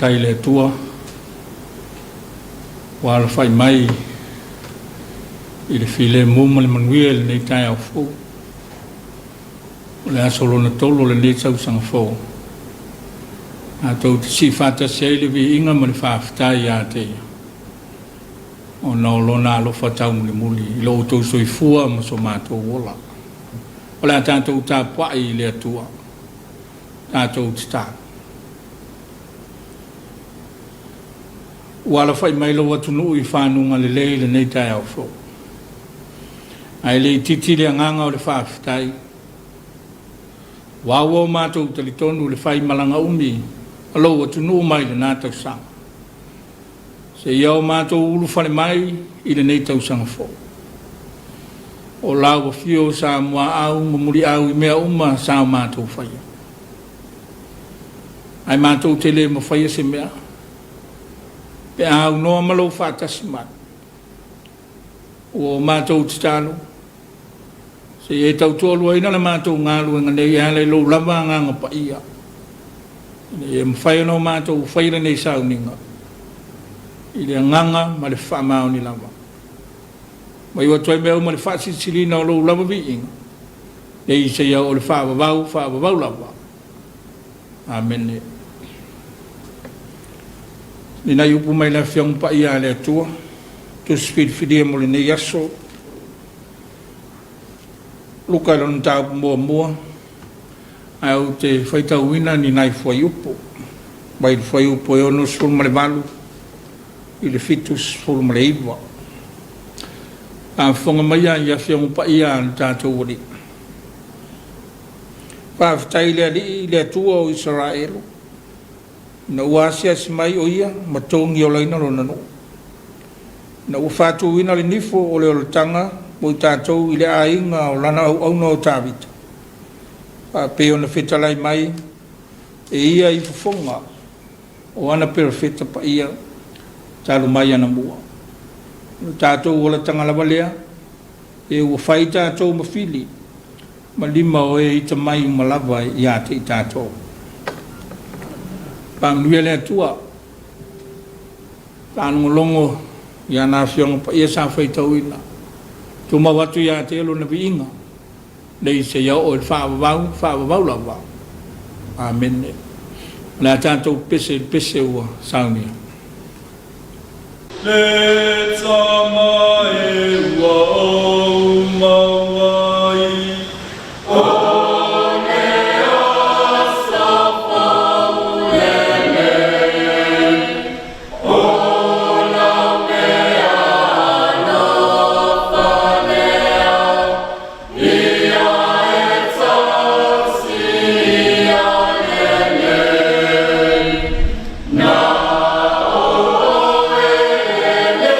Faafetai i le Atua ua alafai mai i le filemu ma le manuia i lenei taeao fou, o le aso lona tolu o lenei tausaga fou, tatou te siifaatasi ai le viiga ma le faafetai ia te Ia, ona o Lona alofa taumulimuli i lo outou soifua ma so matou ola. O le a tatou tapuai i le Atua, tatou tatalo. Ua alafai mai lou atunuu i fanuga lelei i lenei taeao fou. Ae le itiiti le agaga o le faafetai, ua ua o matou talitonu i le faimalaga umi a lou atunuu mai lena tausaga, seia o matou ulufale mai i lenei tausaga fou. O lau afio sa muaau ma muliau i mea uma sa o matou faia, ae matou te le mafaia se mea pe a aunoa ma lou faatasi mai. Ua o matou tatalo, seia e tautoaluaina le matou galuega nei e ala i lou lava Agaga Paia, ina ia mafai ona o matou faia lenei sauniga i le agaga ma le faamaoni lava. Ma iu atu ai mea uma i le faasilisiliina o lou lava viiga, nei seia oo i le faavavau, faavavau lava. Amene. Ni nai upu mai le Afioga Paia a le Atua, tusi filifilia mo lenei aso, Luka i lona mataupu muamua, ae ou te faitauina ni nai fuaiupu, mai le fuaiupu e 68 i le 79. Faafofoga maia i Afioga Paia a le tatou Alii. Faafetai i le Alii, le Atua o Isaraelu, ina ua asiasi mai o Ia ma togiolaina Lona nuu, ina ua faatuina le nifo o le olataga mo i tatou i le aiga o Lana auauna o Tavita, faapei ona fetalai mai e Ia i fofoga o ana perofeta paia talu mai anamua. O le tatou olataga lava lea, e ua fai tatou ma fili ma lima o e ita mai uma lava ia te i tatou. Faamanuia le Atua, faalogologo i ana Afioga Paia sa faitauina, tumau atu ia te Lona viiga, nei seia oo i le faavavau, faavavau lava. Amene. O le a tatou pese i le pese ua saunia. Le tama e ua ou maua ai. O le aso fou lenei, o lau mea alofa lea, ia e tausi ia lelei, na oe e le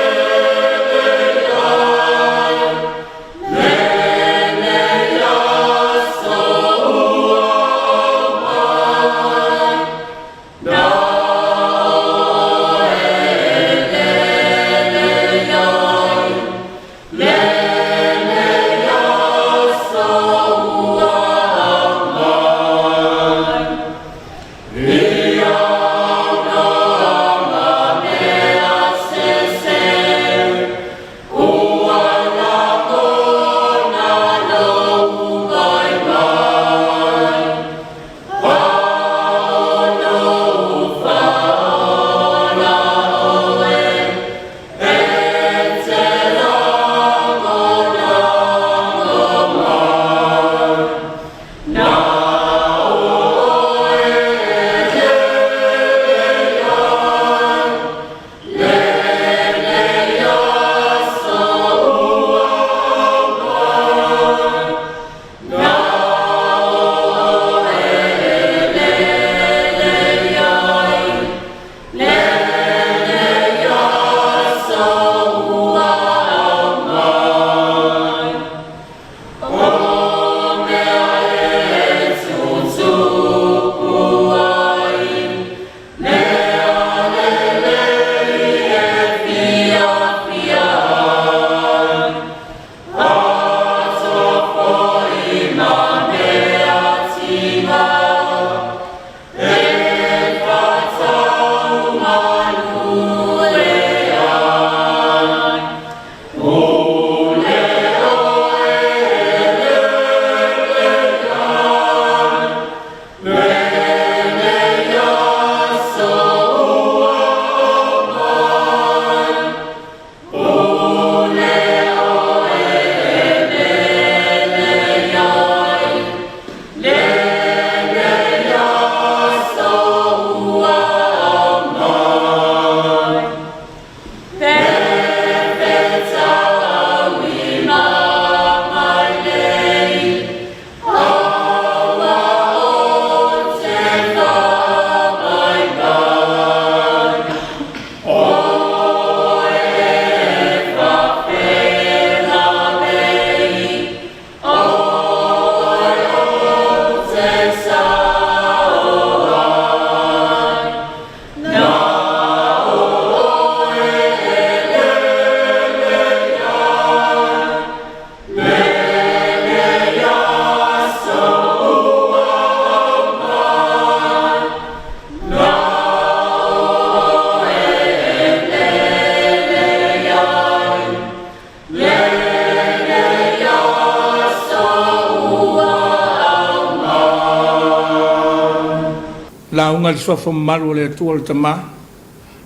lauga i le Suafa mamalu o le Atua le Tama,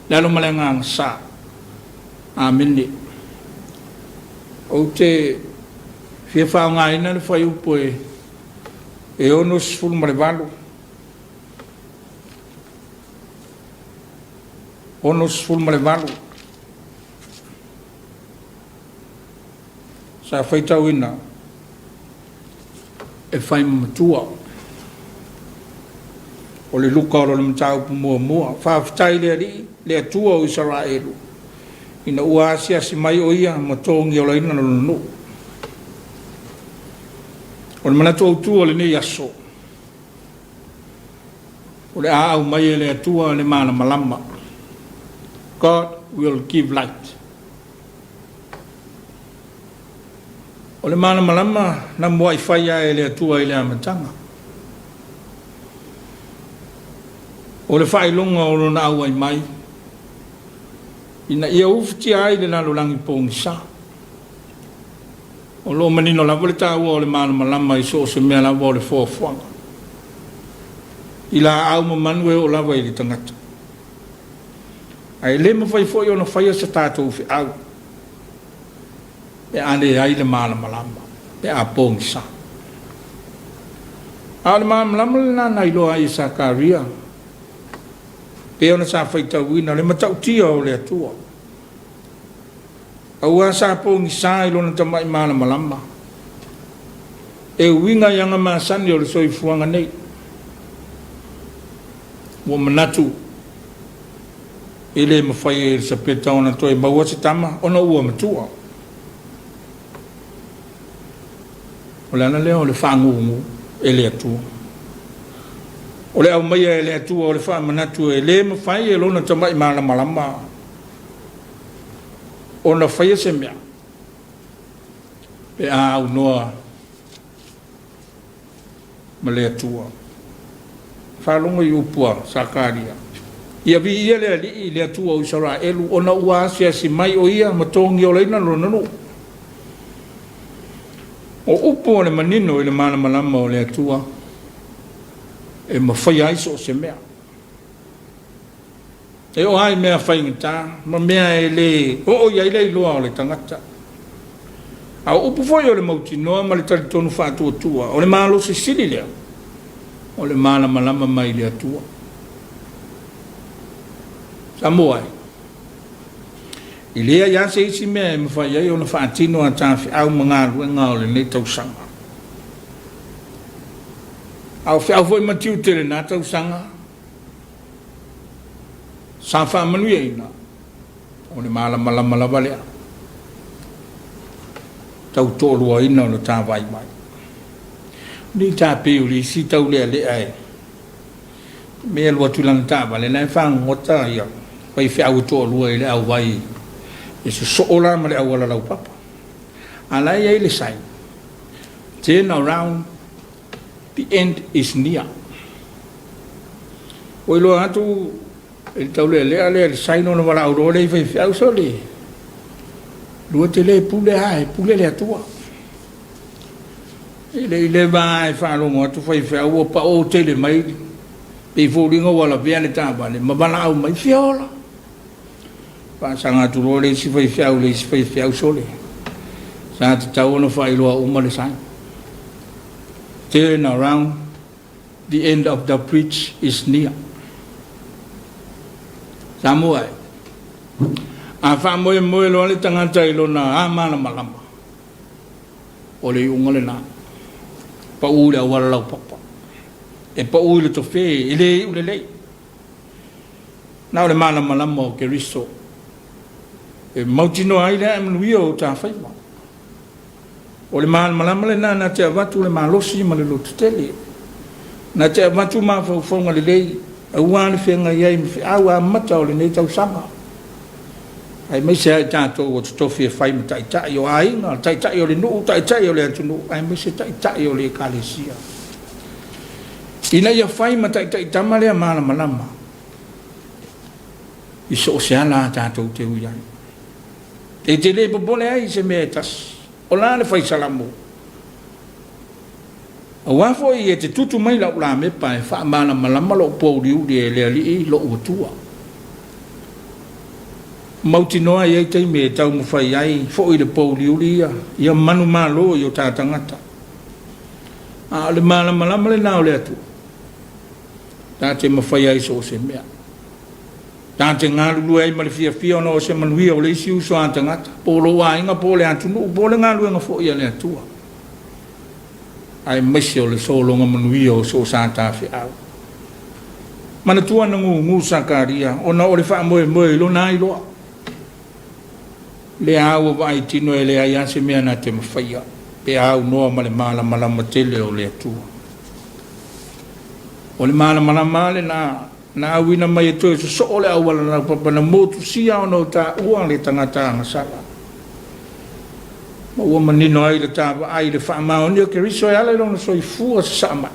le Alo ma le Agaga Sa. Amene. Ou te fia faaaogaina le fuaiupu e 68, 68 sa faitauina e fai ma matua o le Luka o lona mataupu muamua. Faafetai i le Alii, le Atua o Isaraelu, ina ua asiasi mai o ia ma togiolaina lona nuu. O le manatu autu o lenei aso, o le a aumai e le Atua le malamalama. God will give light. O le malamalama na muai faia e le Atua i le amataga. O le faailoga o lona auai mai, ina ia ufitia ai le lalolagi pogisa. O lo o manino lava le taua o le malamalama i so o se mea lava o le foafoaga, i laau ma manu e oo lava i le tagata. Ae le mafai foi ona faia se tatou feau pe a leai le malamalama, pe a pogisa. A o le malamalama lena na iloa ai e Sakaria, pei ona sa faitauina le matautia o le Atua. Aua sa pogisa i lona tamai malamalama, e uiga i aga masani o le soifuaga nei. Ua manatu e le mafai e Elisapeta ona toe maua se tama ona ua matua. O le ala lea o le faagugu e le Atua. O le aumaia e le Atua o le faamanatu e le mafai e lona tamai malamalama ona faia se mea pe a aunoa ma le Atua. Faalogo i upu a Sakaria. Ia viia le Alii, le Atua o Isaraelu, ona ua asiasi mai o ia ma togiolaina lona nuu. O upu o le manino i le malamalama o le Atua e mafaia ai so o se mea. E oo lava i mea faigata ma mea e le oo i ai le iloa o le tagata. A o upu foi o le mautinoa ma le talitonu faatuatua, o le malosi sili lea, o le malamalama mai le Atua. Samoa e, e leai lava se isi mea e mafai ai ona faatino a ta feau ma galuega o lenei tausaga. A o feau foi ma tiute i lena tausaga, Sa faamanuiaina, o le malamalama lava lea, tau toaluaina o le ta vaivai. Nei ta pei o le isi tau lealea e me alu atu i lana taavale, la e fagogota ia faifeau e toalua i le auai e sosoo la ma le auala laupapa. A la e i ai le sign, turn around The end is near. Ua iloa atu e le taulealea lea le sign ona valaau loa lea i faifeau, sole, lua te le pule a, e pule le Atua. E le i leva a e faalogo atu faifeau ua pao tele mai, pei foliga ua lavea le taavale ma valaau mai, fia ola. Faasaga atu loa le isi faifeau i le isi faifeau, sole, sa tatau ona faailoa uma le sign. Turn around, the end of the bridge is near. Samoa e, a faamoemoe loa le tagata i lona amalamalama, o le iuga lena, pau i le auala laupapa, e pau i le tofe, e le iu lelei. Na o le malamalama o Keriso e mautinoa ai le ae manuia o ta faiva. O le malamalama lena na te avatu le malosi ma le lototele, na te avatu mafaufauga lelei aua le feagai ai ma feau amata o lenei tausaga, aemaise ai tatou ua totofi e fai ma taitai o aiga, taitai o le nuu, taitai o le atunuu, aemaise taitai o le Ekalesia, ina ia fai ma taitai tama lea malamalama i so o se ala a tatou te ui ai. E te le popole ai i se mea e tasi. O la le fai Salamo. Aua foi e te tutu mai la'u lamepa e faamalamalama lo'u pouliuli e le Alii lo'u Atua. Mautinoa e i ai taimi e taumafai ai fo'i le pouliuli ia, ia manumalo i o ta tagata. A o le malamalama lena o le Atua, ta te mafaia ai so o se mea. Ta te galulue ai ma le fiafia ona o se manuia o le isi uso a tagata, po o lou aiga, po o le atunuu, po o le galuega foi a le Atua, aemaise o le sologa manuia o so o sa tafeau. Manatua na gugu Sakaria ona o le faamoemoe i lona ailoa. Lea ua vaai tino e leai lava se mea na te mafaia pe aunoa ma le malamalama tele o le Atua. O le malamalama lena na auina mai e toe sosoo le auala laupapa na motusia ona o taua le tagata agasala. Ma ua manino ai le ta vaai i le faamaoni o Keriso e ala i lona soifua sasaa mai.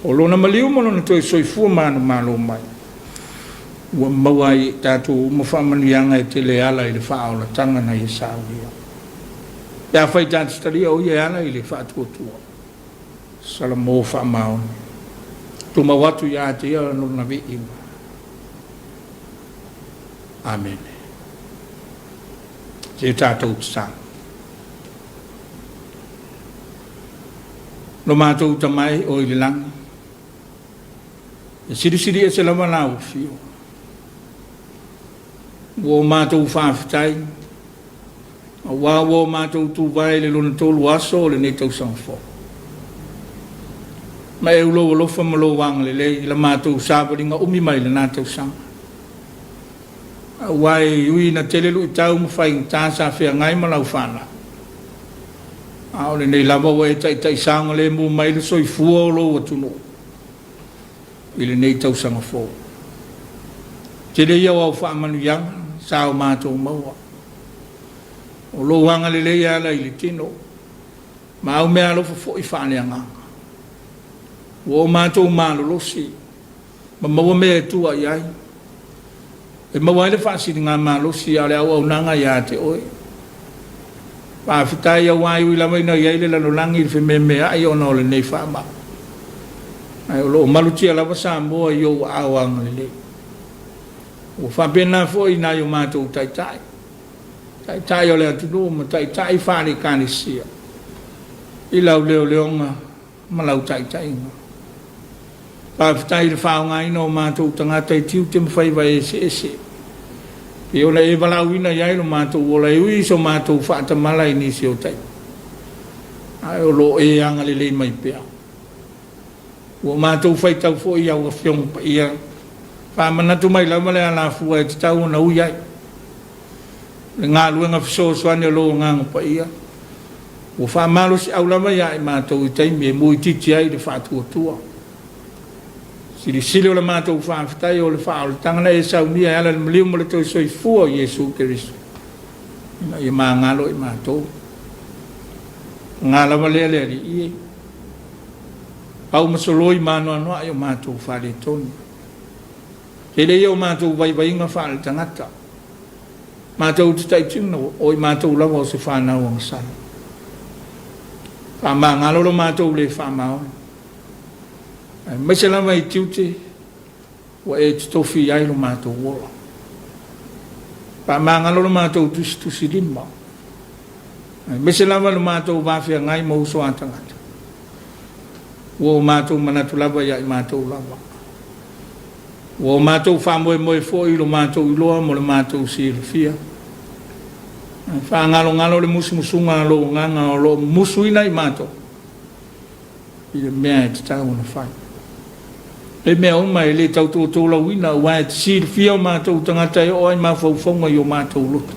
O lona maliu ma lona toe soifua manumalo mai, ua maua ai e tatou uma faamanuiaga e tele e ala i le faaolataga na ia saunia. Pe afai ta te talia o ia e ala i le faatuatua, Salamo faamaoni, tumau atu ia te ia lona viiga. Amene. Se tatou tatalo. Lo matou Tama e o i le lagi, e silisili ese lava lau afio. Ua o matou faafetai, aua ua o matou tuvae i le lona tolu aso o lenei tausaga fou. Ma e lou alofa ma lou agalelei i la matou savaliga umi mai lena tausaga. Aua e ui ina tele luitau ma faigata sa feagai ma lau fanau, a o lenei lava ua e taitai saogalemu mai le soifua o lou atunuu i lenei tausaga fou. Tele ia o au faamanuiaga sa o matou maua. O lou agalelei e ala i le tino, ma au meaalofa foi faaleagaga. Ua o matou malolosi ma maua mea e tua i ai, e maua ai le faasiligamalosi a o le auaunaga ia te oe. Faafetai aua e ui lava ina i ai le lalolagi i le fememeai ona o lenei faamai, ae o lo o malutia lava Samoa i ou aao agalelei. Ua faapena foi i nai o matou taitai, taitai o le atunuu ma taitai faale-Ekalesia, i lau leoleoga ma lau taitaiga. Faafetai i le faaaogaina o matou tagata i tiute ma faiva eseese, pei ona e valaauina i ai lo matou ola e ui i so matou faatamala i nisi o taimi, ae o lo o e agalelei mai pea. Ua matou faitau foi i au Afioga Paia, faamanatu mai lava le alafua e tatau ona ui ai le galuega fesoasoani a lou Agaga Paia, ua faamalosiau lava ia i matou i taimi e muititi ai le faatuatua. Silisili o le matou faafetai o le faaolataga na e saunia e ala i le maliu ma le toe soifua o Iesu Keriso, ina ia magalo i matou. Paga lava lea le Alii e, pau ma soloi ma anoanoai o matou faaletonu. Tele ia o matou vaivaiga faaletagata, matou te taitino o i matou lava o se fanau agasala. Faamagalo lo matou le faamaoni, aemaise lava i tiute ua e totofi ai lo matou ola. Faamagalo lo matou tusitusilima, aemaise lava lo matou vafeagai ma uso a tagata. Ua o matou manatu lava ia i matou lava. Ua o matou faamoemoe foi i lo matou iloa mo le matou silafia. Ae faagalogalo le musumusuga a lou Agaga o lo o musuina i matou i le mea e tatau ona fai. E mea uma e le tau totolauina, aua e te silafia o matou tagata e oo ai mafaufauga i o matou loto.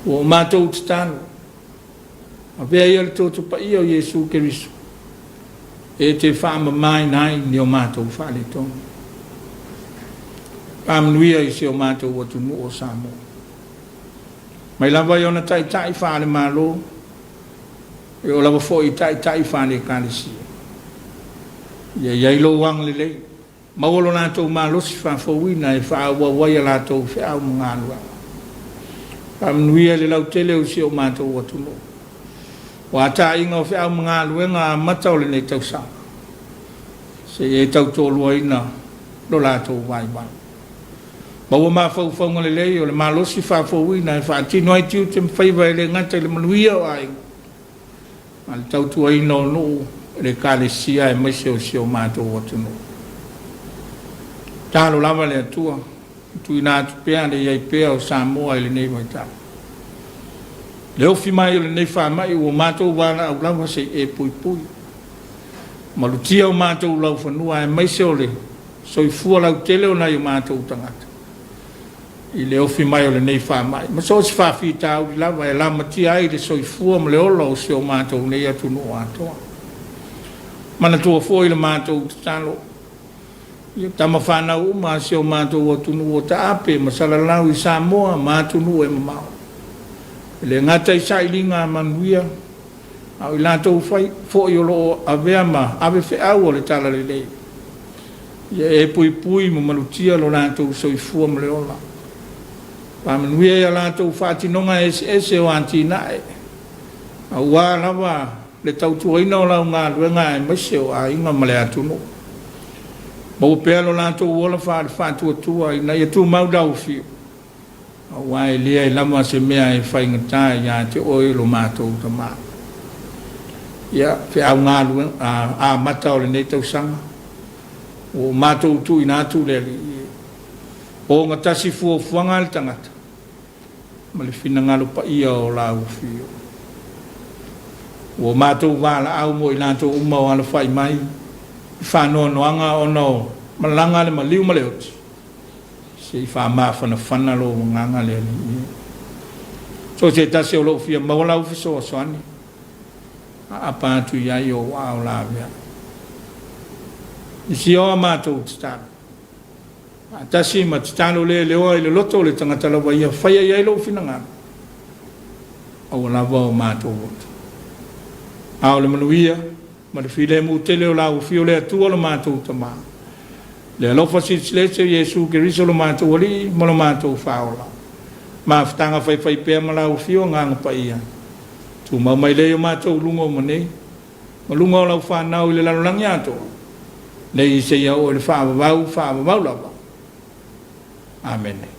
Ua o matou tatalo, avea ia le toto paia o Iesu Keriso e te faamamaina ai ni o matou faaletonu. Faamanuia i si o matou atunuu o Samoa. Mai lava i ona taitai faale-Malo, e oo lava foi i taitai faale-Ekalesia. Ia i ai lou agalelei, maua lo latou malosi faafouina e faaauau ai a latou feau ma galuega. Faamanuia i le lautele o si o matou atunuu. O ataiga o feau ma galuega amata o lenei tausaga, seia e tautoaluaina lo latou vaivai. Maua mafaufauga lelei o le malosi faafouina e faatino ai tiute ma faiva e le gata i le manuia o aiga, a o le tautuaina o nuu, le Ekalesia aemaise o si o matou atunuu. Tatalo lava le Atua, tuuina atu pea le i ai pea o Samoa i lenei vaitau. Le ofi mai o lenei faamai ua matou valaau lava se i e puipui. Malutia o matou laufanua aemaise o le soifua lautele o nai o matou tagata i le ofi mai o lenei faamai. Ma so o se faafitauli lava e lamatia ai le soifua ma le ola o si o matou nei atunuu atoa. Manatua foi le matou tatalo ia tama fanau uma a si o matou atunuu o taape ma salalau i Samoa ma atunuu e mamao. E le gata i sailiga manuia, a o i latou foi o lo o avea ma ave feau o le talalelei. Ia e puipui ma malutia lo latou soifua ma le ola. Faamanuia ia latou faatinoga eseese o atinae, aua lava le tautuaina o lau galuega aemaise o aiga ma le atunuu. Maua pea lo latou ola faale-faatuatua ina ia tumau lau afio, aua e leai lava se mea e faigata ia te oe lo matou Tama. Ia, feau galuega amata o lenei tausaga, ua matou tuuina atu le Alii e ogatasi fuafuaga a le tagata ma le finagalo paia o lau afio. Ua matou valaau mo i latou uma o alafai mai i faanoanoaga ona o malaga le maliu ma le oti, se i faamafanafana lou agaga le Alii e. So o se tasi o lou fia maua lau fesoasoani, aapa atu i ai ou aao lavea. I si o a matou tatalo, faatasi ma tatalo le leoa i le loto o le tagata lava ia faia i ai lou finagalo, aua lava o matou loto. A o le manuia ma le filemu tele o lau afio le Atua lo matou Tama, le alofa silesilese o Iesu Keriso lo matou Alii ma lo matou Faaola, mafutaga faifaipea ma lau afio Agaga Paia, tumau mai lea i o matou luga o nei, ma luga o lau whanau i le lalolagi atoa, nei seia oo i le faavavau, faavavau lava. Amene.